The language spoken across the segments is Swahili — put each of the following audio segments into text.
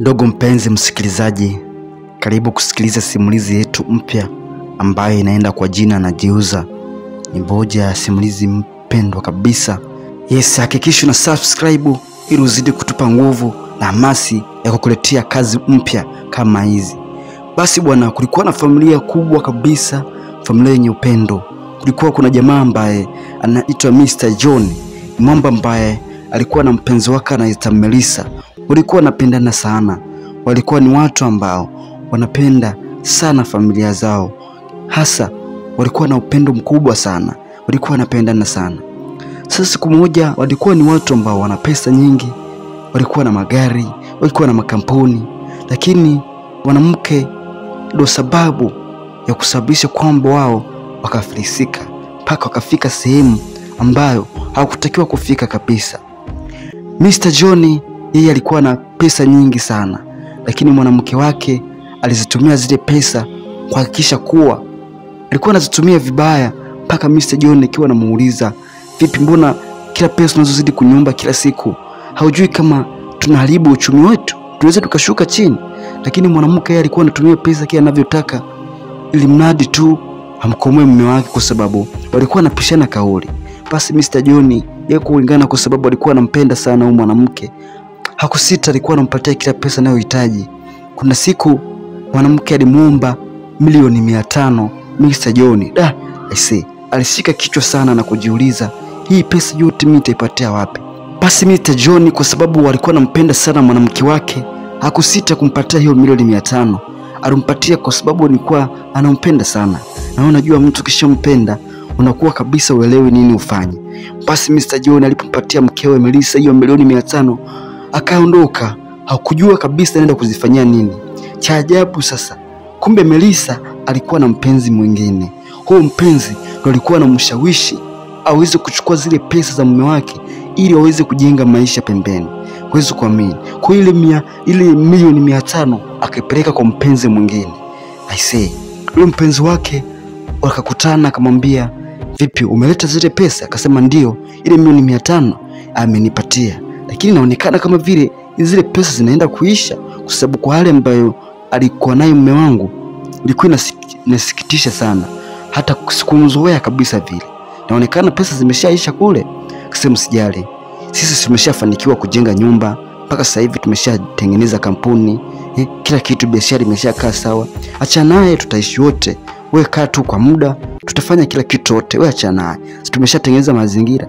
Ndugu mpenzi msikilizaji, karibu kusikiliza simulizi yetu mpya ambayo inaenda kwa jina Najiuza. Ni moja ya simulizi mpendwa kabisa. Yes, hakikisha na subscribe ili uzidi kutupa nguvu na hamasi ya kukuletea kazi mpya kama hizi. Basi bwana, kulikuwa na familia kubwa kabisa, familia yenye upendo. Kulikuwa kuna jamaa ambaye anaitwa Mr. John, mwamba ambaye alikuwa na mpenzi wake anaitwa Melissa. Walikuwa wanapendana sana. Walikuwa ni watu ambao wanapenda sana familia zao. Hasa walikuwa na upendo mkubwa sana. Walikuwa wanapendana sana. Sasa siku moja walikuwa ni watu ambao wana pesa nyingi, walikuwa na magari, walikuwa na makampuni, lakini mwanamke ndo sababu ya kusababisha kwamba wao wakafilisika mpaka wakafika sehemu ambayo hawakutakiwa kufika kabisa. Mr. John yeye alikuwa na pesa nyingi sana, lakini mwanamke wake alizitumia zile pesa kuhakikisha kuwa alikuwa anazitumia vibaya, mpaka Mr. John akiwa anamuuliza, vipi, mbona kila pesa unazozidi kunyumba kila siku haujui kama tunaharibu uchumi wetu, tunaweza tukashuka chini? Lakini mwanamke yeye alikuwa anatumia pesa kila anavyotaka ili mradi tu amkomoe mume wake, kwa sababu walikuwa wanapishana kauli. Basi Mr. John yeye kulingana, kwa sababu alikuwa anampenda sana huyu mwanamke, hakusita, alikuwa anampatia kila pesa anayohitaji. Kuna siku mwanamke alimuomba milioni 500 Mr. John. Da, I see. Alishika kichwa sana na kujiuliza, hii pesa yote mimi nitaipatia wapi? Basi Mr. John, kwa sababu alikuwa anampenda sana mwanamke wake, hakusita kumpatia hiyo milioni 500. Alimpatia kwa sababu alikuwa anampenda sana. Na unajua mtu kishampenda unakuwa kabisa uelewi nini ufanye. Basi Mr. John alipompatia mkewe Melissa hiyo milioni 500, akaondoka, hakujua kabisa anaenda kuzifanyia nini. Cha ajabu sasa, kumbe Melissa alikuwa na mpenzi mwingine. Huo mpenzi ndo alikuwa anamshawishi aweze kuchukua zile pesa za mume wake ili aweze kujenga maisha pembeni. Huwezi kuamini. Kwa ile milioni 500 akipeleka kwa mpenzi mwingine. I say, yule mpenzi wake wakakutana, akamwambia, vipi, umeleta zile pesa? Akasema ndio, ile milioni 500 amenipatia, lakini inaonekana kama vile zile pesa zinaenda kuisha, kwa sababu kwa hali ambayo alikuwa nayo mume wangu ilikuwa inasikitisha sana, hata sikumzoea kabisa vile, inaonekana pesa zimeshaisha kule. Akasema usijali, sisi tumeshafanikiwa kujenga nyumba mpaka sasa hivi, tumeshatengeneza kampuni, kila kitu, biashara imeshakaa sawa. Acha naye, tutaishi wote, wewe kaa tu kwa muda, tutafanya kila kitu wote, wewe acha naye, tumeshatengeneza mazingira.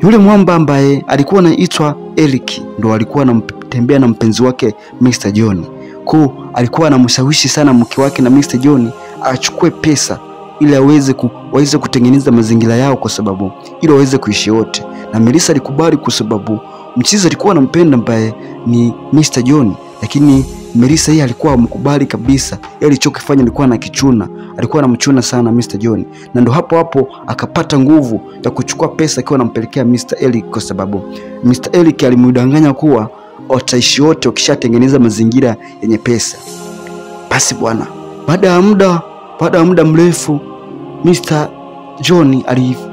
Yule mwamba ambaye alikuwa anaitwa Eric ndo alikuwa anamtembea na mpenzi wake Mr. John. Kwa alikuwa anamshawishi sana mke wake na Mr. John achukue pesa ili waweze kutengeneza mazingira yao, kwa sababu ili waweze kuishi wote. Na Melissa alikubali kwa sababu mchizi alikuwa anampenda ambaye ni Mr. John, lakini Melissa yeye alikuwa amkubali kabisa. Yeye alichokifanya alikuwa anakichuna, alikuwa anamchuna sana Mr. John. Na ndo hapo hapo akapata nguvu ya kuchukua pesa akiwa anampelekea Mr. Eric, kwa sababu Mr. Eric alimdanganya kuwa wataishi wote wakishatengeneza mazingira yenye pesa. Basi bwana, baada ya muda mrefu Mr. John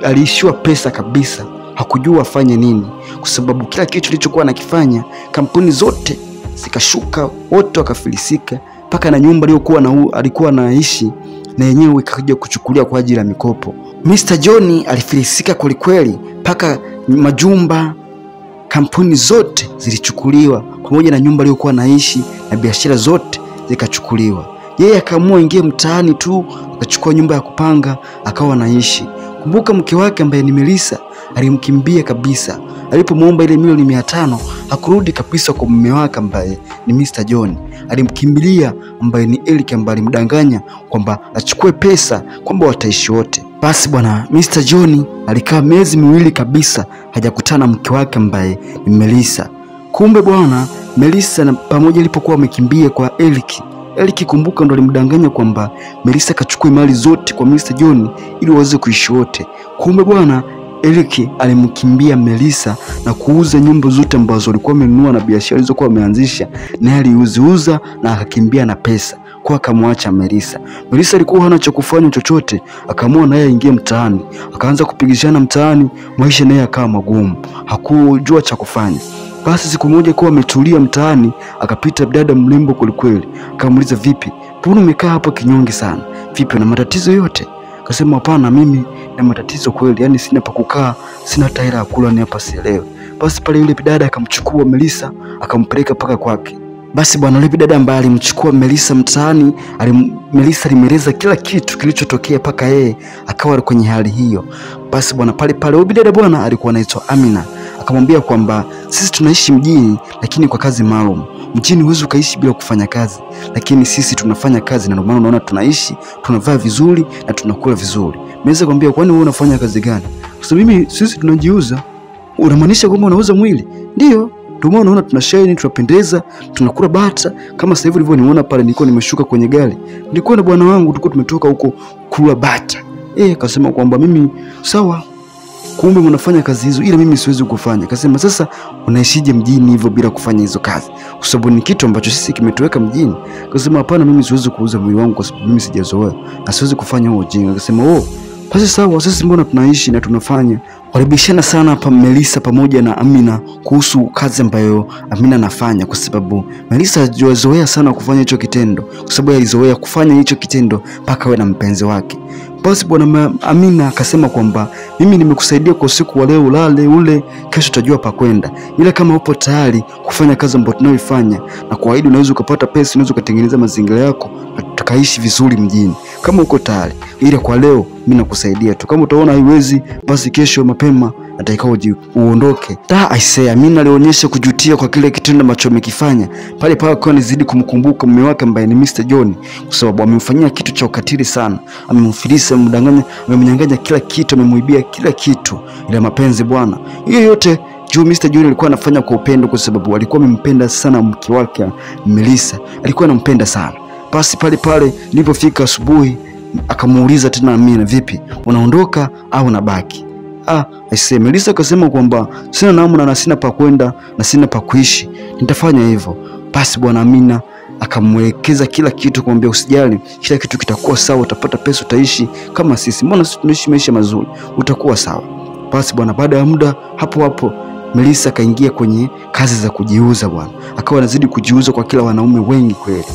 aliishiwa pesa kabisa. Hakujua afanye nini, kwa sababu kila kitu kilichokuwa anakifanya, kampuni zote zikashuka, wote wakafilisika, mpaka na nyumba aliyokuwa na alikuwa anaishi na yenyewe ikaja kuchukuliwa kwa ajili ya mikopo. Mr. John alifilisika kwelikweli, mpaka majumba, kampuni zote zilichukuliwa, pamoja na nyumba aliyokuwa anaishi na biashara zote zikachukuliwa. Yeye akaamua ingie mtaani tu, akachukua nyumba ya kupanga akawa anaishi. Kumbuka mke wake ambaye ni Melissa alimkimbia kabisa. Alipomuomba ile milioni 500 hakurudi kabisa kwa mume wake ambaye ni Mr. John. Alimkimbilia ambaye ni Eric, ambaye alimdanganya kwamba achukue pesa kwamba wataishi wote. Basi bwana, Mr. John alikaa miezi miwili kabisa hajakutana mke wake ambaye ni Melissa. Kumbe bwana, Melissa na pamoja alipokuwa amekimbia kwa Eric, Eric kumbuka ndo alimdanganya kwamba Melissa kachukue mali zote kwa Mr. John ili waweze kuishi wote. Kumbe bwana, Eric alimkimbia Melissa na kuuza nyumba zote ambazo alikuwa amenunua na biashara alizokuwa ameanzisha, na aliuziuza na akakimbia na pesa. Kwa akamwacha Melissa. Melissa alikuwa hana cha kufanya chochote, akaamua naye aingie mtaani. Akaanza kupigishana mtaani, maisha naye akawa magumu. Hakujua cha kufanya. Basi siku moja kwa ametulia mtaani, akapita dada mrembo kwelikweli. Akamuuliza, vipi, mbona umekaa hapa kinyonge sana? Vipi, una matatizo yote? Akasema, hapana, mimi na matatizo kweli, yani sina pa kukaa, sina hata hela ya kula, ni hapa sielewi. Basi pale yule dada akamchukua Melissa akampeleka paka kwake. Basi bwana, yule dada ambaye alimchukua Melissa mtaani, Melissa alimweleza kila kitu kilichotokea paka yeye akawa kwenye hali hiyo. Basi bwana, pale pale yule dada bwana alikuwa anaitwa Amina, akamwambia kwamba sisi tunaishi mjini lakini kwa kazi maalum. Mjini huwezi ukaishi bila kufanya kazi, lakini sisi tunafanya kazi na ndio maana unaona tunaishi, tunavaa vizuri na tunakula vizuri. Melissa akamwambia, kwani wewe unafanya kazi gani? Kwa sababu mimi sisi tunajiuza. Unamaanisha kwamba unauza mwili? Ndio. Ndio maana unaona tunashine, tunapendeza, tunakula bata. Kama sasa hivi ulivyoniona pale, nilikuwa nimeshuka kwenye gari, nilikuwa na bwana wangu, tulikuwa tumetoka huko kula bata. Akasema kwamba mimi sawa, kumbe mnafanya kazi hizo, ila mimi siwezi kufanya. Akasema, sasa unaishije mjini hivyo bila kufanya hizo kazi? Kwa sababu ni kitu ambacho sisi kimetuweka mjini. Akasema, hapana, mimi siwezi kuuza mwili wangu kwa sababu mimi sijazoea na siwezi kufanya huo ujinga. Akasema, oh, basi sawa, sisi mbona tunaishi na tunafanya. Walibishana sana hapa Melissa pamoja na Amina kuhusu kazi ambayo Amina anafanya, kwa sababu Melissa hajazoea sana kufanya hicho kitendo, kwa sababu alizoea kufanya hicho kitendo mpaka awe na mpenzi wake. Basi bwana Amina akasema kwamba mimi nimekusaidia kwa usiku wa leo, ulale ule, kesho utajua pa kwenda, ila kama upo tayari kufanya kazi ambayo tunayoifanya na kuahidi unaweza ukapata pesa, unaweza ukatengeneza mazingira yako na tukaishi vizuri mjini, kama uko tayari, ila kwa leo mimi nakusaidia tu, kama utaona haiwezi basi kesho mapema atakao uondoke. Aisee, Amina alionyesha kujutia kwa kile kitendo ambacho amekifanya. Pale pale akawa anazidi kumkumbuka mume wake ambaye ni Mr. John, kwa sababu amemfanyia kitu cha ukatili sana, amemfilisa, amemdanganya, amemnyang'anya kila kitu, amemuibia kila kitu, ila mapenzi bwana, hiyo yote juu Mr. John alikuwa anafanya kwa upendo, kwa sababu alikuwa amempenda sana mke wake Melissa, alikuwa anampenda sana. Basi pale pale nilipofika asubuhi akamuuliza tena Amina, vipi, unaondoka au unabaki? Aisee, Melissa akasema kwamba sina namna na sina pa kwenda na sina pa kuishi, nitafanya hivyo. Basi bwana Amina akamwelekeza kila kitu, kumwambia usijali, kila kitu kitakuwa sawa, utapata pesa, utaishi kama sisi, mbona sisi tunaishi maisha mazuri, utakuwa sawa. Basi bwana, baada ya muda hapo hapo Melissa akaingia kwenye kazi za kujiuza bwana, akawa anazidi kujiuza kwa kila wanaume wengi kweli.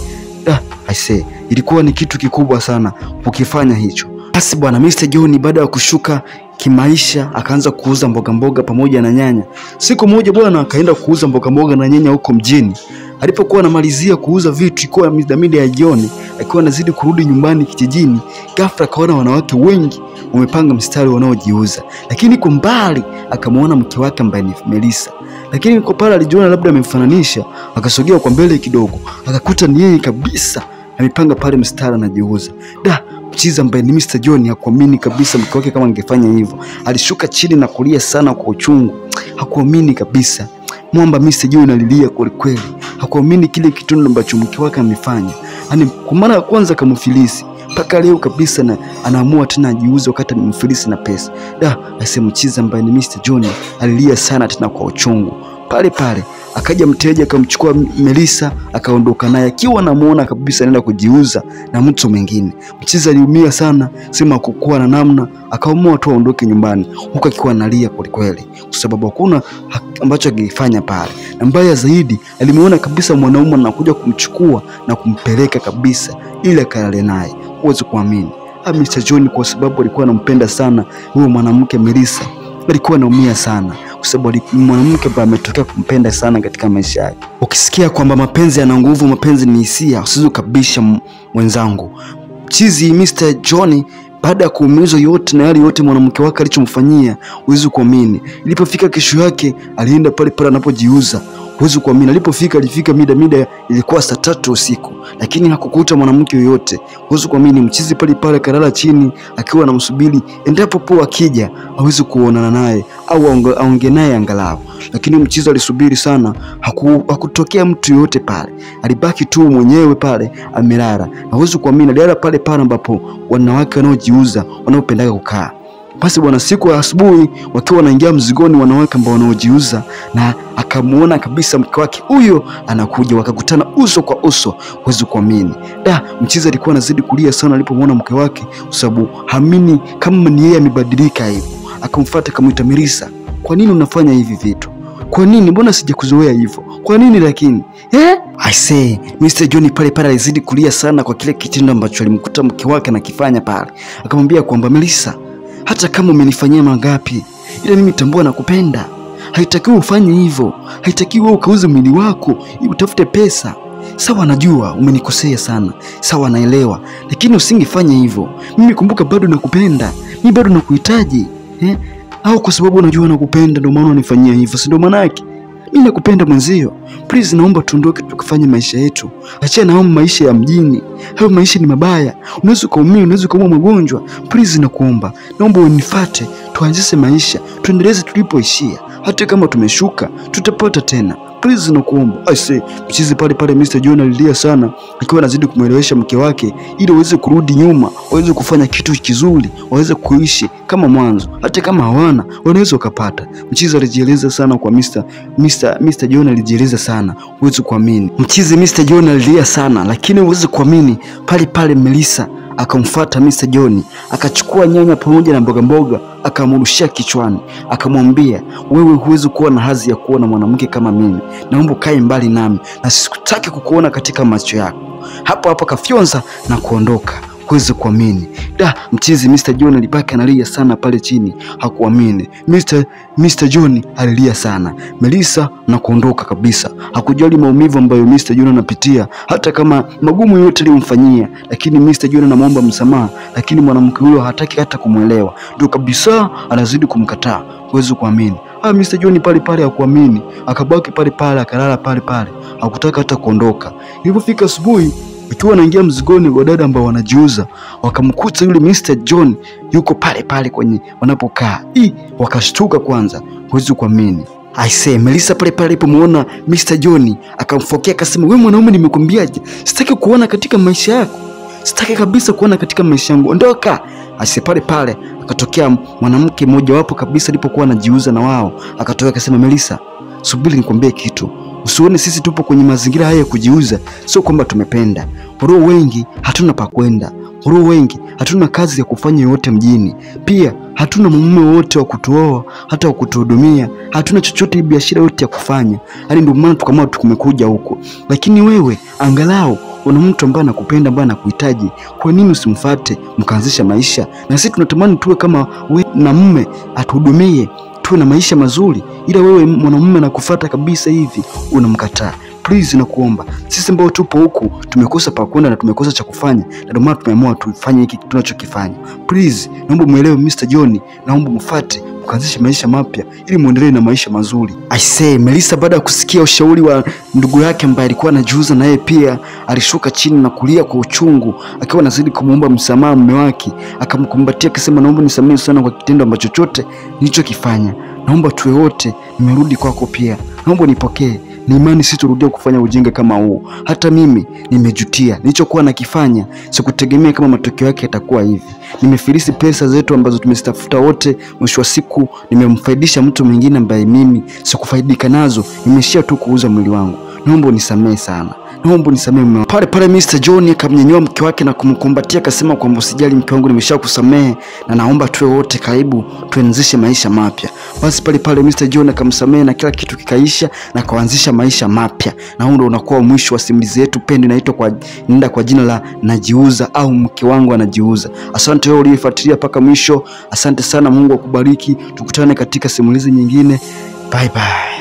Aisee, ilikuwa ni kitu kikubwa sana ukifanya hicho. Basi bwana Mr. John baada ya kushuka kimaisha akaanza kuuza mboga mboga pamoja na nyanya. Siku moja bwana akaenda kuuza mboga mboga na nyanya huko mjini. Alipokuwa anamalizia kuuza vitu, ilikuwa mida ya jioni, akiwa anazidi kurudi nyumbani kijijini, ghafla akaona wanawake wengi wamepanga mstari wanaojiuza. Lakini kwa mbali akamuona mke wake ambaye ni Melissa. Lakini kwa pale alijiona labda amemfananisha, akasogea kwa mbele kidogo, akakuta ni yeye kabisa amepanga pale mstari anajiuza. Mchizi ambaye ni Mr. John hakuamini kabisa mke wake kama angefanya hivyo. Alishuka chini na kulia sana kwa uchungu. Hakuamini kabisa. Mwamba Mr. John alilia kwa kweli. Hakuamini kile kitendo ambacho mke wake amefanya. Yaani kwa mara ya kwanza kamfilisi. Mpaka leo kabisa na anaamua tena ajiuze wakati amemfilisi na pesa. Asema mchizi ambaye ni Mr. John alilia sana tena kwa uchungu. Pale pale akaja mteja akamchukua Melissa akaondoka naye akiwa anamuona kabisa anaenda kujiuza na mtu mwingine. Mchizi aliumia sana, sema hakukuwa na namna, akaamua tu aondoke nyumbani huku akiwa analia kweli kweli, kwa sababu hakuna ambacho angefanya pale. Na mbaya zaidi alimuona kabisa mwanaume anakuja kumchukua na kumpeleka kabisa ili akalale naye. Huwezi kuamini. Mr. John kwa sababu alikuwa anampenda sana huyo mwanamke Melissa, alikuwa anaumia sana kwa sababu mwanamke ambaye ametokea kumpenda sana katika maisha yake. Ukisikia kwamba mapenzi yana nguvu, mapenzi ni hisia, usije ukabisha mwenzangu. Mchizi Mr. John baada ya kuumizwa yote na yale yote mwanamke wake alichomfanyia, huwezi kuamini. Ilipofika kesho yake alienda pale pale anapojiuza. Huwezi kuamini, alipofika alifika mida ilikuwa saa 3 usiku, lakini hakukuta mwanamke yoyote. Huwezi kuamini, mchizi pale pale kalala chini akiwa anamsubiri endapo po akija aweze kuonana naye au aonge naye angalau. Lakini mchizi alisubiri sana, hakutokea mtu yoyote pale. Alibaki tu mwenyewe pale amelala. Na huwezi kuamini, alilala pale pale ambapo wanawake wanaojiuza wanaopendaga kukaa. Basi bwana, siku ya asubuhi wakiwa wanaingia mzigoni wanawake ambao wanaojiuza, na akamuona kabisa mke wake huyo anakuja, wakakutana uso kwa uso. Huwezi kuamini. Mchizi alikuwa anazidi kulia sana alipomuona mke wake, kwa sababu haamini kama ni yeye amebadilika hivyo. Akamfuata akamwita, Melissa, kwa nini unafanya hivi vitu? Kwa nini? Mbona sijakuzoea hivyo? Kwa nini lakini? I say, Mr. John pale pale alizidi kulia sana kwa kile kitendo ambacho alimkuta mke wake anakifanya pale. Akamwambia kwamba Melissa, hata kama umenifanyia mangapi, ila mimi tambua nakupenda. Haitakiwi ufanye hivyo. Haitakiwi wewe ukauze mwili wako ili utafute pesa. Sawa, najua umenikosea sana. Sawa, naelewa. Lakini usingefanya hivyo. Mimi kumbuka bado nakupenda. Mimi bado nakuhitaji. Au kwa sababu unajua nakupenda ndio maana unanifanyia hivyo, si ndio maana yake? Mimi nakupenda mwenzio. Please naomba tuondoke tukafanye maisha yetu. Achana na hayo maisha ya mjini. Hayo maisha ni mabaya. Unaweza kuumia, unaweza kuwa mgonjwa. Please nakuomba. Naomba unifuate, tuanzishe maisha, tuendeleze tulipoishia. Hata kama tumeshuka, tutapata tena. Please nakuomba. I say, mchizi pale pale Mr. John alilia sana akiwa anazidi kumuelewesha mke wake ili waweze kurudi nyuma, waweze kufanya kitu kizuri, waweze kuishi kama mwanzo. Hata kama hawana, wanaweza kupata. Mchizi alijieleza sana kwa Mr. John alijieleza sana, huwezi kuamini. Mchizi Mr. John alilia sana, lakini huwezi kuamini pale pale Melissa akamfuata Mr. John, akachukua nyanya pamoja na mboga mboga akamrushia kichwani, akamwambia wewe huwezi kuwa na hadhi ya kuwa na mwanamke kama mimi. Naomba ukae mbali nami na sikutaki kukuona katika macho yako. Hapo hapo akafyonza na kuondoka. Huwezi kuamini. Da, mchizi Mr. John alibaki analia sana pale chini, hakuamini. Mr. John alilia sana. Melissa na kuondoka kabisa. Hakujali maumivu ambayo Mr. John anapitia, hata kama magumu yote aliyomfanyia, lakini Mr. John anamuomba msamaha, lakini mwanamke huyo hataki hata kumuelewa. Ndio kabisa anazidi kumkataa. Huwezi kuamini. Mr. John pale pale hakuamini, akabaki pale pale, akalala pale pale, hakutaka hata kuondoka. Ilipofika asubuhi, ikiwa anaingia mzigoni wa dada ambao wanajiuza, wakamkuta yule Mr. John yuko pale pale kwenye wanapokaa. Wakashtuka kwanza, huwezi kuamini. I say, Melissa pale pale alipomuona Mr. John akamfokea akasema, wewe mwanaume nimekwambiaje? Sitaki kuona katika maisha yako. Sitaki kabisa kuona katika maisha yangu. Ondoka. I say, pale pale akatokea mwanamke mmoja wapo kabisa alipokuwa anajiuza na wao. Akatokea akasema, Melissa, subiri nikwambie kitu. Usione sisi tupo kwenye mazingira haya ya kujiuza, sio kwamba tumependa. Roho wengi hatuna pa kwenda. Roho wengi hatuna kazi ya kufanya yote mjini. Pia hatuna mume wote wa kutuoa, hata wa kutuhudumia, hatuna chochote biashara yote ya kufanya. Yaani ndio maana tukaamua tumekuja huko. Lakini wewe angalau una mtu ambaye anakupenda, ambaye anakuhitaji. Kwa nini usimfuate mkaanzisha maisha? Na sisi tunatamani tuwe kama we na mume atuhudumie, tuwe na maisha mazuri, ila wewe mwanamume anakufuata kabisa hivi unamkataa. Please nakuomba, sisi ambao tupo huku tumekosa pa kwenda na tumekosa cha kufanya, na ndio maana tumeamua tufanye hiki tunachokifanya. Please naomba muelewe Mr. John, naomba mfuate mkaanzishe maisha mapya ili muendelee na maisha mazuri. I say, Melissa baada ya kusikia ushauri wa ndugu yake ambaye alikuwa anajiuza naye pia alishuka chini na kulia kwa uchungu akiwa anazidi kumuomba msamaha mume wake. Akamkumbatia akisema, naomba nisamehe sana kwa kitendo ambacho chochote nilichokifanya. Naomba tuwe wote, nimerudi kwako pia. Naomba nipokee. Ni imani sitorudia kufanya ujinga kama huu. Hata mimi nimejutia nilichokuwa nakifanya, sikutegemea kama matokeo yake yatakuwa hivi. Nimefilisi pesa zetu ambazo tumezitafuta wote, mwisho wa siku nimemfaidisha mtu mwingine ambaye mimi sikufaidika nazo. Nimeshia tu kuuza mwili wangu. Naomba unisamehe sana. Naomba unisamehe mume wangu. Pale pale Mr. John akamnyanyua mke wake na kumkumbatia akasema kwamba usijali mke wangu, nimeshakusamehe na naomba tuwe wote karibu tuanzishe maisha mapya. Basi pale pale Mr. John akamsamehe na kila kitu kikaisha na kuanzisha maisha mapya. Na huo ndio unakuwa mwisho wa simulizi yetu pendwa inaitwa kwa nenda kwa jina la Najiuza au Mke Wangu Anajiuza. Asante wewe uliyefuatilia mpaka mwisho. Asante sana, Mungu akubariki. Tukutane katika simulizi nyingine. Bye bye.